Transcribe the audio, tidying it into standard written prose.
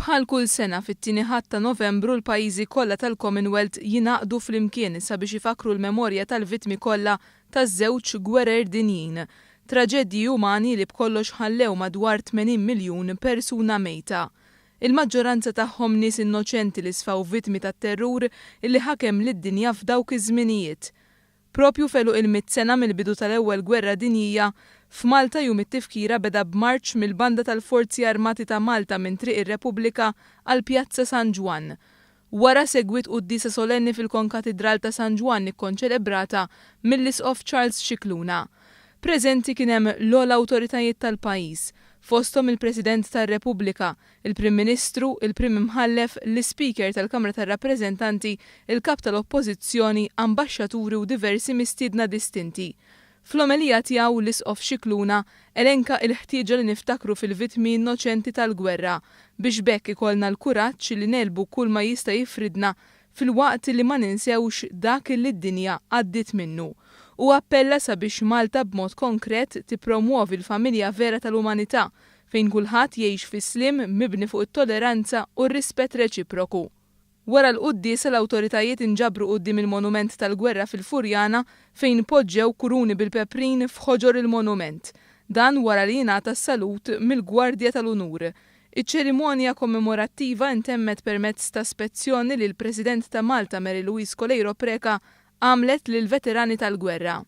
Bħal kull sena fit-tieni Ħadd ta' Novembru l-pajjiżi kollha tal-Commonwealth jingħaqdu flimkien sabiex ifakkru l-memorja tal-vittmi kollha taż-żewġ gwerer dinjin. Traġedji umani li b'kollox ħallew madwar 80 miljun persuna mejta. Il-maġġoranza tagħhom nies innoċenti li sfaw vittmi tat-terrur illi ħakem lid-dinja f'dawk iż-żminijiet. Propju f'għeluq il-mitt sena mill-bidu tal-Ewwel Gwerra Dinjija, f'Malta Jum it-Tifkira beda b'marċ mill-Banda tal-Forzi Armati ta' Malta minn Triq ir-Repubblika għal Pjazza San Ġwann. Wara segwiet quddiesa solenni fil-Konkatidral ta' San Ġwann ikkonċelebrata mill-Isqof Charles Scicluna. Preżenti kien hemm l-ogħla awtoritajiet tal-pajjiż, fosthom il-President tar-Repubblika, il-Prim Ministru, il-Prim Imħallef, l-Ispeaker tal-Kamra tar-Rappreżentanti, il-Kap tal-Oppożizzjoni, ambaxxaturi u diversi mistiedna distinti. Fl-omelija tiegħu, l-Isqof Scicluna elenka il-ħtieġa li niftakru fil-vittmi innoċenti tal-gwerra, biex b'hekk ikollna l-kuraġġ li negħlbu kull ma jista' jifridna filwaqt li ma ninsewx dak li d-dinja għaddiet minnu. Hu appella sabiex Malta b'mod konkret tippromwovi l-familja vera tal-umanità, fejn kulħadd jgħix fis-sliem mibni fuq it-toleranza u r-rispett reċiproku. Wara l-quddiesa l-awtoritajiet inġabru quddiem il-Monument tal-Gwerra fil-Furjana fejn poġġew kuruni bil-peprin f'ħoġor il-monument. Dan wara li jingħata s-salut mill-Gwardja tal-Unur. Iċ-ċerimonja kommemorattiva intemmet permezz ta' spezzjoni li l-President ta' Malta Mary Louise Coleiro Preca għamlet lill-veterani tal-gwerra.